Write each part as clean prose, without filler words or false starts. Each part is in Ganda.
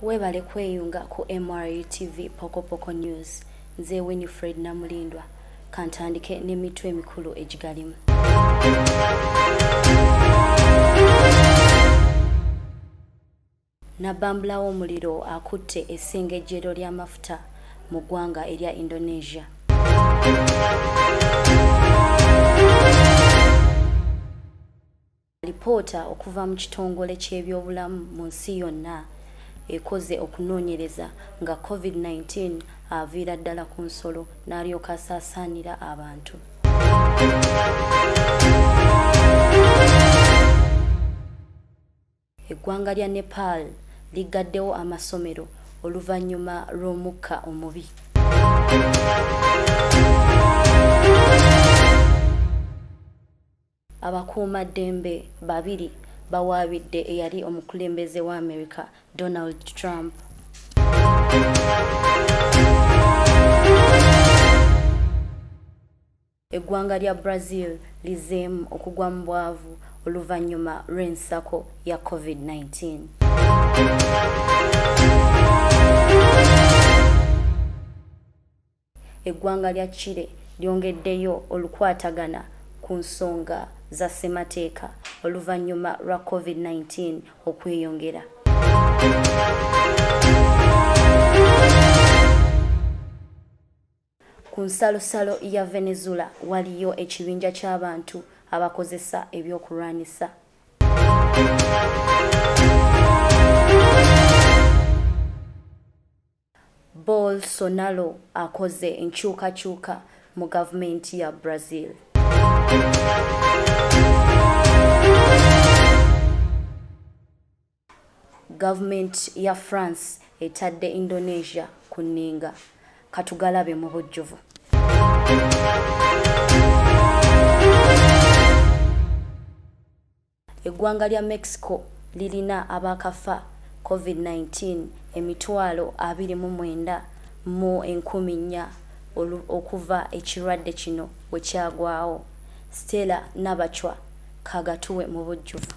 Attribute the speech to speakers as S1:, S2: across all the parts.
S1: Webale kweyunga ku MRU TV Pokopoko News. Nze Winifred Namulindwa. Kantandike n'emitwe emikulu egigalimu. Nabambula w'omuliro akutte essengejjero ly'amafuta mu ggwanga erya Indonesia. Alipoota okuva mu kitongole ky'ebyobulamu mu nsi yonna ekoze okunoonyereza nga COVID-19 aviira ddala ku nsolo n'alyoka asaasaanira abantu. Eggwanga lya Nepal ligaddewo amasomero oluvannyuma lw'omukka omubi. Abakuumaddembe babiri bawaabidde eyali omukulembeze wa America Donald Trump. Eggwanga lya Brazil lizzeemu okugwa mu bwavu oluvannyuma lw'ensako ya COVID-19. Eggwanga lya Chile lyongeddeyo olukwatagana ku nsonga za ssemateeka oluvannyuma lwa COVID-19 okweyongera. Ku nsalosalo ya Venezuela waliyo ekibinja ky'abantu abakozesa ebyokulwanyisa. Bolsonaro akoze enkyukakyuka mu gavumenti ya Brazil. Gavumenti ya France etadde Indonesia ku nninga. Katugalabe mu bujjuvu. Eggwanga lya Mexico lirina abakafa COVID-19 29,400 okuva ekirwadde kino bwe kyagwawo. Stella Nabachwa kagatuwe mu bujjuvu.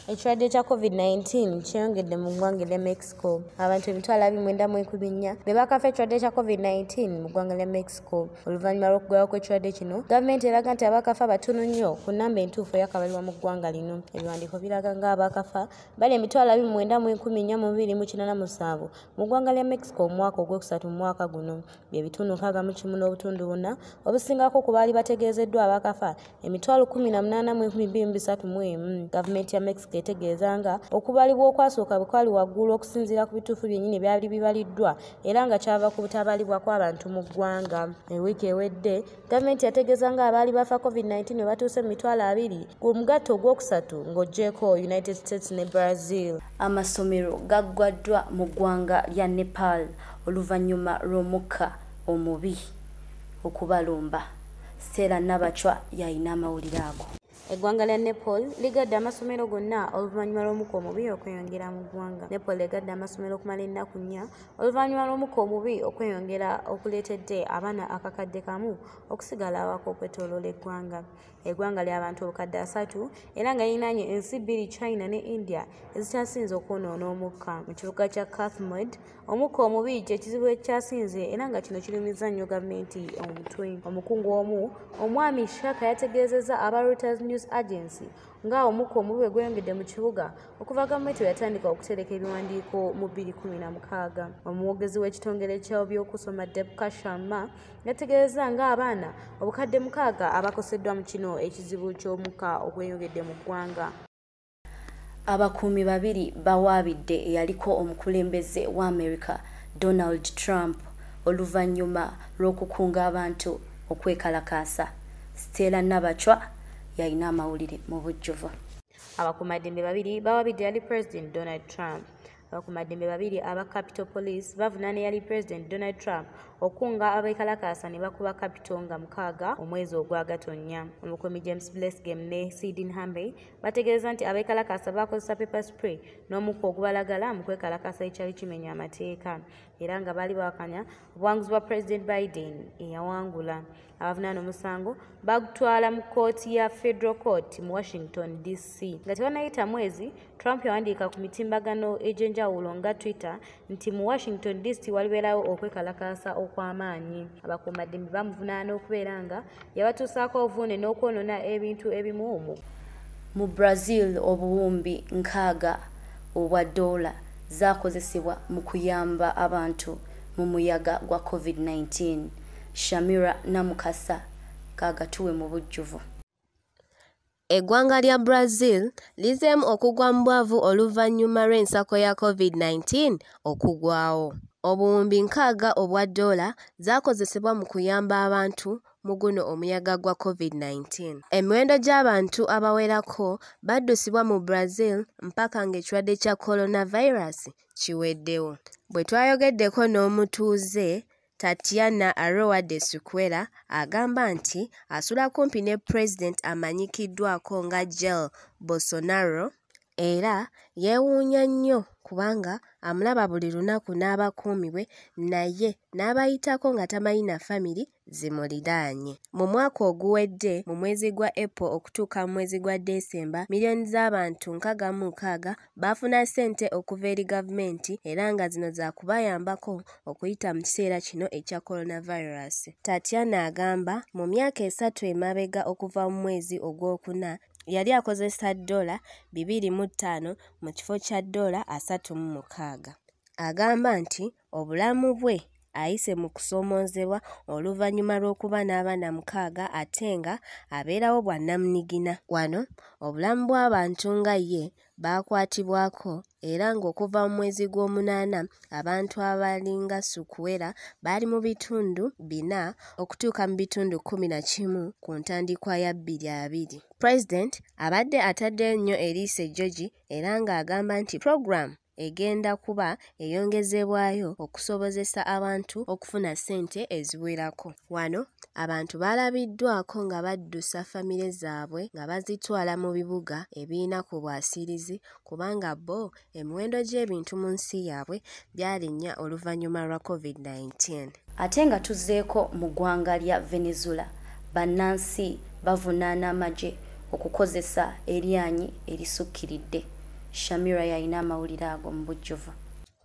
S2: Ekirwadde kya COVID-19 kyeyongedde mu ggwanga lya Mexico. Abantu 94,000 be bakafa ekirwadde kya COVID-19 mu ggwanga lya Mexico. Oluvannyuma lw'okugwawo kw'ekirwadde kino, gavumenti eraga nti abakafa batono nnyo ku nnamba entuufu eyakabalibwa mu ggwanga lino. Ebiwandiiko biraga ng'abakafa bali 29,487 mu ggwanga lya Mexico mu mwaka ogwokusatu mu mwaka guno. Bye bitundu 61.4 obusingako ku baali bategeezeddwa abakafa 18,231. Gavumenti ya Mexico etegeeza nga okubalibwa okwasooka bwe kwali waggulu okusinziira ku bituufu byennyini byali bibaliddwa era nga kyava ku butabalibwa kw'abantu mu ggwanga. Ewiiki ewedde gavumenti yategeeza nga abaali bafa COVID-19 bwe batuuse mu 20,000 ku mugatto ogwokusatu ng'oggyeeko United States ne Brazil.
S1: Amasomero gaggwaddwa mu ggwanga lya Nepal oluvannyuma lw'omukka omubi okubalumba. Stella Nabachwa yalina amawulire ago.
S2: Eggwanga lya Nepal ligadde amasomero gonna oluvannyuma lw'omukka omubi okweyongera mu ggwanga. Nepal egadde amasomero okumala ennaku 4 oluvannyuma lw'omukka omubi okweyongera okuleetedde abaana 1,000 okusigala awaka okwetooloola eggwanga. Eggwanga ly'abantu 300,000 era nga lirinaanye ensi bbiri China ne India ezikyasinze okwonoona omukka. Mu kibuga kya Kathmandu, omukka omubi kye kizibu ekyasinze era nga kino kirumizza nnyo gavumenti omutwe. Omukungu omu, omwami Shaka, yategeezezza aba Reuters News Agency nga omukka omubi bwe gweyongedde mu kibuga okuva gavumenti bwe yatandika okutereka ebiwandiiko mu 2016. Omwogezi w'ekitongole ky'ebyokusoma Debka Sharma yategeezezza ng'abaana 6,000 abakoseddwa mu kino ekizibu ky'omukka ogweyongedde mu ggwanga.
S1: Abakuumi babiri bawaabidde eyaliko omukulembeze wa America Donald Trump oluvannyuma lw'okukunga abantu okwekalakaasa. Stella Nabachwa yalina amawulire mu bujjuvu.
S2: Abakuumaddembe babiri bawaabidde eyali President Donald Trump. Abakuumaddembe babiri aba Capitol Police bavunaana eyali President Donald Trump okunga abeekalakaasa ne bakuba Capitol nga 6 omwezi ogwa Gatonnya. Omukuumi James Blesgem ne Sidney Hamby bategeeza nti abeekalakaasa bakozesa pepper spray n'omukka ogubalagala mu kwekalakaasa ekyali kimenya amateeka era nga baali bawakanya obuwanguzi bwa President Biden eyawangula. Abavunaana omusango bagutwala mu kkooti ya Federal Court mu Washington DC. Nga tewannayita mwezi, Trump yawandiika ku mitimbagano egy'enjawulo nga Twitter nti mu Washington DC walibeerawo okwekalakaasa okw'amaanyi. Abakuumaddembe bamuvunaana okubeera nga yabatuusaako obuvune n'okwonoona ebintu ebimu.
S1: Mu Brazil, obuwumbi 60 obwa ddoola zaakozesebwa mu kuyamba abantu mu muyaga gwa COVID-19. Shamira Namukasa kagatuwe mu bujjuvu.
S3: Eggwanga lya Brazil lizeemu okugwa mu bwavu oluvannyuma lw'ensako ya COVID-19 okugwawo. Obuwumbi 60 obwa ddoola zaakozesebwa mu kuyamba abantu mu guno omuyaga gwa COVID-19. Emiwendo gy'abantu abawerako baddusibwa mu Brazil mpaka ng'ekirwadde kya coronavirus kiweddewo. Bwe twayogeddeko n'omutuuze Tatiana Aroa de Sequeira agamba nti asula kumpi ne Pulezidenti amanyikiddwako nga Jair Bolsonaro era yeewuunya nnyo kubanga amulaba buli lunaku n'abakuumi be naye n'abayitako nga tamanyi na famire zimuliraanye. Mu mwaka oguwedde mu mwezi gwa April okutuuka mu mwezi gwa December, miliyoni z'abantu 66 baafuna ssente okuva eri gavumenti era nga zino zaakubayambako okuyita mu kiseera kino ekya coronavirus. Tatiana agamba mu myaka 3 emabega okuva mu mwezi ogwokuna yali akozesa $25 mu kifo kya $36. Agamba nti obulamu bwe ayise mu kusoomoozebwa oluvannyuma lw'okuba n'abaana 6 ate nga abeerawo bwannamunigina. Wano obulamu bw'abantu nga ye baakwatibwako era ng'okuva mu mwezi gw'omunaana abantu abalinga Sequeira baali mu bitundu 4 okutuuka mu bitundu 11 ku ntandikwa ya 2020. Pulezidenti abadde ataddeyo nnyo eriiso ejjogi era ng'agamba nti pulogulaamu egenda kuba eyongezebwayo okusobozesa abantu okufuna ssente eziwerako. Wano abantu balabiddwako nga baddusa famire zaabwe nga bazitwala mu bibuga ebirina ku bwasirizi kubanga bo emiwendo gy'ebintu mu nsi yaabwe byalinnya oluvannyuma lwa COVID-19.
S1: Ate nga tuzzeeko mu ggwanga lya Venezuela, bannansi bavunaana amagye okukozesa eryanyi erisukkiridde. Shamira yalina amawulire ago mu bujjuvu.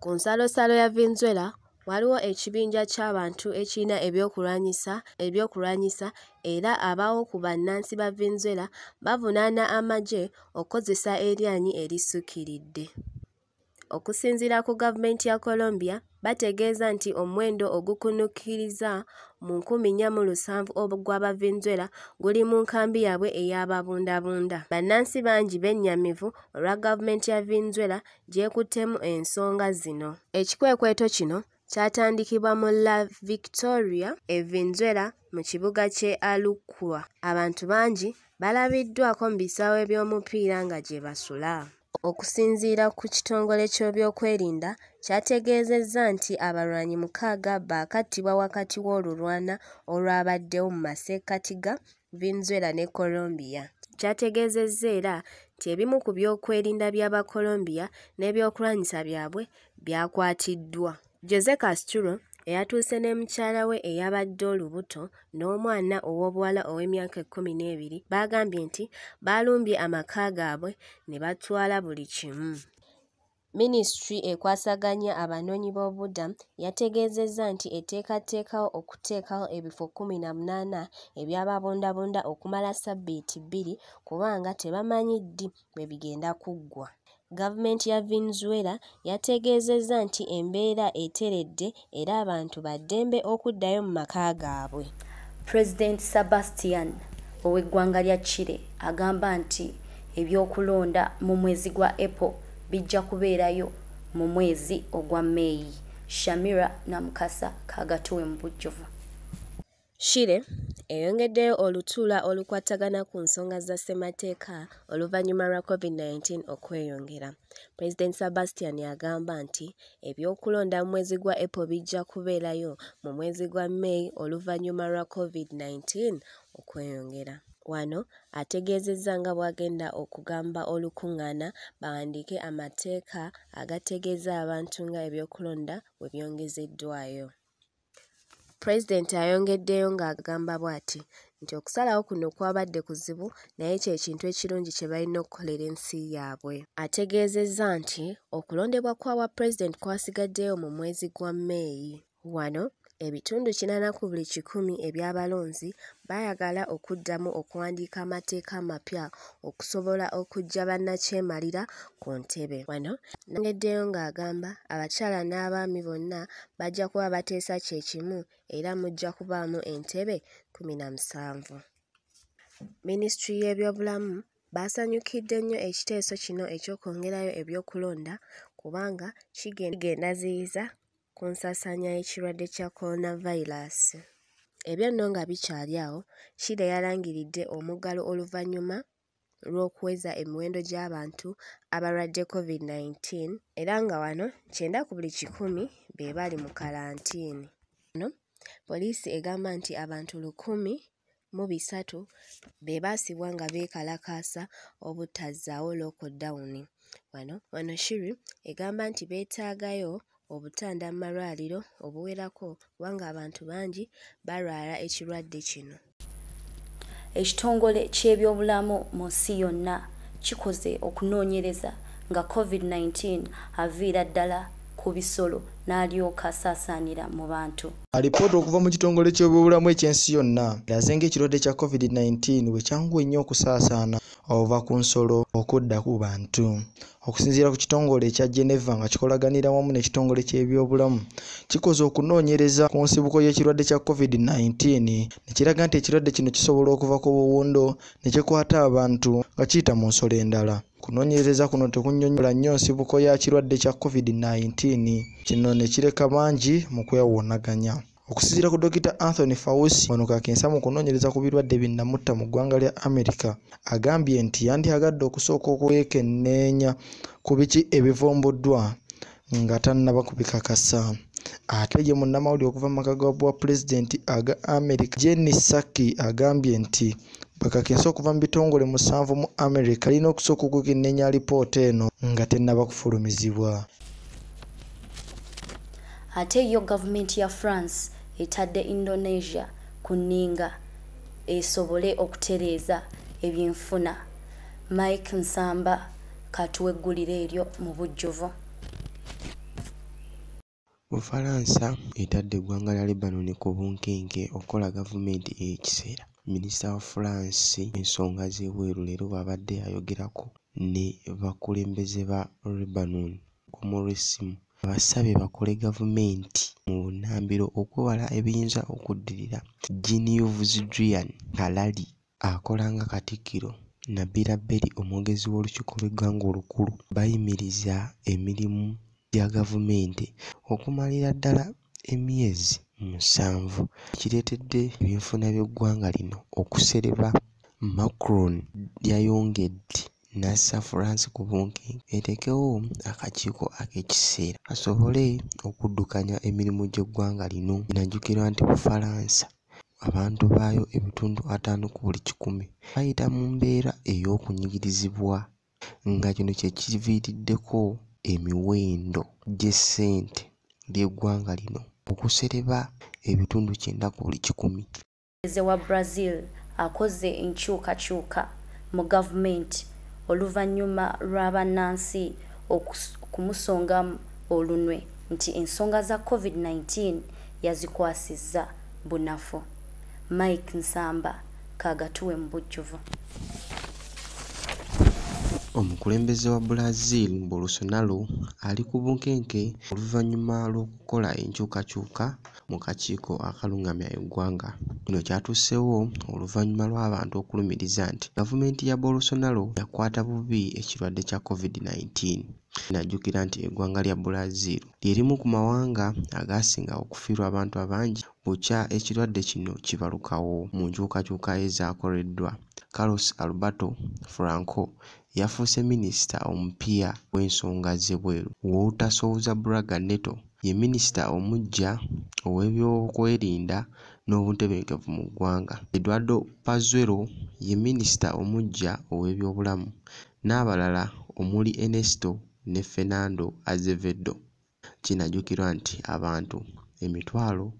S3: Ku nsalosalo ya Venezuela waliwo ekibinja ky'abantu ekirina ebyokulwanyisa era abawo ku bannansi ba Venezuela bavunaana amagye okukozesa eryanyi erisukkiridde. Okusinziira ku gavumenti ya Colombia, bategeeza nti omuwendo ogukunukkiriza mu 470 ogw'aba Venezuela guli mu nkambi yaabwe ey'ababundabunda. Bannansi bangi bennyamivu olwa gavumenti ya Venezuela gy'ekuttemu ensonga zino. Ekikwekweto kino kyatandikibwa mu La Victoria e Venezuela mu kibuga ky'e Aragua. Abantu bangi balabiddwako mu bisaawe by'omupiira nga gye basula. Okusinziira ku kitongole ky'ebyokwerinda kyategeezezza nti abalwanyi 6 baakattibwa wakati w'olulwana olwabaddewo mu masekkati ga Venezuela ne Colombia. Kyategeezezza era nti ebimu ku byokwerinda by'Abacolombia n'ebyokulwanyisa byabwe byakwatiddwa. Jose Castro eyatuuse ne mukyala we eyabadde olubuto n'omwana ow'obuwala ow'emyaka 12 baagambye nti baalumbye amaka gaabwe ne batwala buli kimu. Minisitule ekwasaganya abanoonyi b'obubudamu yategeezezza nti eteekateekawo okuteekawo ebifo 18 eby'ababundabunda okumala ssabbiiti 2 kubanga tebamanyi ddi bwe bigenda kuggwa. Gavumenti ya Venezuela yategeezezza nti embeera eteredde era abantu ba ddembe okuddayo mu maka gaabwe.
S1: Pulezidenti Sebastian ow'eggwanga lya Chile agamba nti ebyokulonda mu mwezi gwa April bijja kubeerayo mu mwezi ogwa May. Shamira Namukasa kagatuwe mu bujjuvu.
S3: Chile eyongeddeyo olutuula olukwatagana ku nsonga za ssemateeka oluvannyuma lwa COVID-19 okweyongera. Pulezidenti Sebastian agamba nti ebyokulonda mu mwezi gwa April bijja kubeerayo mu mwezi gwa May oluvannyuma lwa COVID-19 okweyongera. Wano ategeezezza nga bw'agenda okugamba olukuŋŋaana bawandiike amateeka agategeeza abantu nga ebyokulonda bwe byongezeddwayo. Pulezidenti ayongeddeyo ng'agamba bw'ati nti okusalawo kuno kwabadde kuzibu naye kye kintu ekirungi kye balina okukolera ensi yaabwe. Ategeezezza nti okulondebwa kwa bwa pulezidenti kwasigaddeyo mu mwezi gwa May. Wano ebitundu 80 ku buli 100 eby'abalonzi baayagala okuddamu okuwandiika amateeka amapya okusobola okuggya bannakyemalira ku ntebe. Wano ayongeddeyo ng'agamba abakyala n'abaami bonna bajja kuba bateesa kye kimu era mujja kubaamu entebe 17. Minisitule y'ebyobulamu baasanyukidde nnyo ekiteeso kino eky'okwongerayo ebyokulonda kubanga kigenda ziyiza ku nsaasaanya y'ekirwadde kya coronavirus. Ebyo nno nga bikyali awo, Chile yalangiridde omuggalo oluvannyuma lw'okuweza emiwendo gy'abantu abalwadde COVID-19 era nga wano 90 ku buli 100 be bali mu kalantiini. Wano poliisi egamba nti abantu 1,003 be baasibwa nga beekalakaasa obutazzaawo lockdown. Wano Chile egamba nti beetaagayo obutanda mu malwaliro obuwerako kubanga abantu bangi balwala ekirwadde kino.
S1: Ekitongole ky'ebyobulamu mu nsi yonna kikoze okunoonyereza nga COVID-19 aviira ddala ku bisolo n'alyoka asaasaanira mu bantu.
S4: Alipoota okuva mu kitongole ky'ebyobulamu eky'ensi yonna eraze ng'ekirwadde kya COVID-19 bwe kyanguwa ennyo okusaasaana ova ku nsolo okudda ku bantu. Okusinziira ku kitongole ekya Geneva nga kikolaganira wamu n'ekitongole ky'ebyobulamu kikoze okunoonyereza ku nsibuko y'ekirwadde kya COVID-19 ne kiraga nti ekirwadde kino kisobola okuva ku buwundo ne kikwata abantu nga kiyita mu nsolo endala. Okunoonyereza kuno tekunnyonnyola nnyo nsibuko ya kirwadde kya COVID-19 kino ne kireka bangi mu kwewuunaganya. Okusinziira ku Dr. Anthony Fauci ono kakensa mu kunoonyereza ku birwadde binnamutta mu ggwanga lya America agambye nti yandyagadde okusooka okwekenneenya ku biki ebivumbuddwa nga tannaba kubikakasa. Ate ye munnamawulire okuva mu maka ga bwa pulezidenti aga America Jen Psaki agambye nti bakakensa okuva mu bitongole 7 mu America alina okusooka okwekenneenya alipoota eno nga tennaba kufulumizibwa.
S1: Ate yo gavumenti ya France etadde Indonesia ku nninga esobole okutereeza ebyenfuna. Mike Nsamba katuweggulira eryo mu bujjuvu.
S5: Bufalansa etadde eggwanga lya Lebanon ku bunkenke okukola gavumenti ey'ekiseera. Minisita wa France ensonga z'ebweru leero bw'abadde ayogerako ne bakulembeze ba Lebanon ku lw'essimu abasabye bakole gavumenti mu bunnambiro okwewala ebiyinza okuddirira. Jean-Yves Drian Harari akola nga Katikkiro Nabila Berri omwogezi w'olukiiko lw'eggwanga olukulu bayimiriza emirimu gya gavumenti okumalira ddala emyezi 7 ekireetedde ebyenfuna by'eggwanga lino okusereba. Macron yayongedde n'assa France ku bunkenke eteekewo akakiiko ak'ekiseera kasobole okuddukanya emirimu gy'eggwanga lino. Kinajjukirwa nti Bufalansa abantu baayo ebitundu 50 ku buli 100 bayita mu mbeera ey'okunyigirizibwa nga kino kye kiviiriddeko emiwendo gy'essente ly'eggwanga lino okusereba ebitundu 90 ku buli 100.
S1: Omukulembeze wa Brazil akoze enkyukakyuka mu gavumenti oluvannyuma lwa bannansi okumusongamu olunwe nti ensonga za COVID-19 yazikwasizza bunafu. Mike Nsamba kagatuwe mu bujjuvu.
S5: Omukulembeze wa Brazil Bolsonaro ali ku bunkenke oluvannyuma lw'okukola enkyukakyuka mu kakiiko akalungamya eggwanga. Kino kyatuuseewo oluvannyuma lw'abantu okulumiriza nti gavumenti ya Bolsonaro yakwata bubi ekirwadde kya COVID-19. Kinajjukira nti eggwanga lya Brazil lye limu ku mawanga agaasinga okufiirwa abantu abangi bukya ekirwadde kino kibalukawo. Mu nkyukakyuka ezaakoleddwa, Carlos Alberto Franco yafuuse minisita omupya w'ensonga z'ebweru. Walter Souza Braga Neto ye minisita omuggya ow'ebyokwerinda n'obutebenkevu mu ggwanga. Eduardo Pazuello ye minisita omuggya ow'ebyobulamu n'abalala omuli Ernesto ne Fernando Azevedo. Kinajjukirwa nti abantu 350,000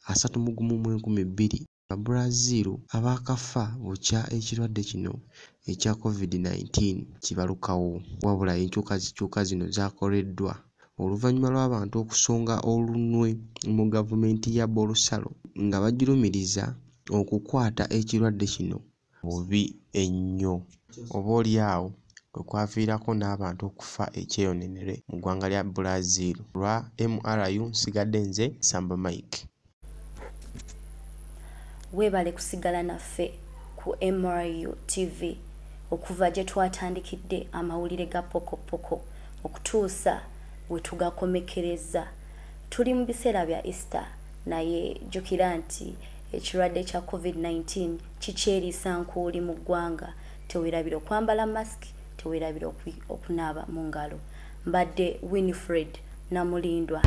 S5: 31 mu 2000 Brazil abaakafa bukya ekirwadde kino ekya COVID-19 kibalukawo. Wabula enkyukakyuka zino zaakoleddwa oluvannyuma lw'abantu okusonga olunwe mu gavumenti ya Bolsonaro nga bagirumiriza okukwata ekirwadde kino bubi ennyo, oboolyawo kwe kwaviirako n'abantu okufa ekyeyonenere mu ggwanga lya Brazil. Lwa MRU nsigadde nze Nsamba Mike.
S1: Weebale kusigala naffe ku MRU TV okuva gye twatandikidde amawulire ga pokopoko okutuusa we tugakomekereza. Tuli mu biseera bya Easter, naye jjukira nti ekirwadde kya COVID-19 kikyeriisa nkuuli mu ggwanga. Teweerabira okwambala masiki, teweerabira okunaaba mu ngalo. Mbadde Winifred Namulindwa.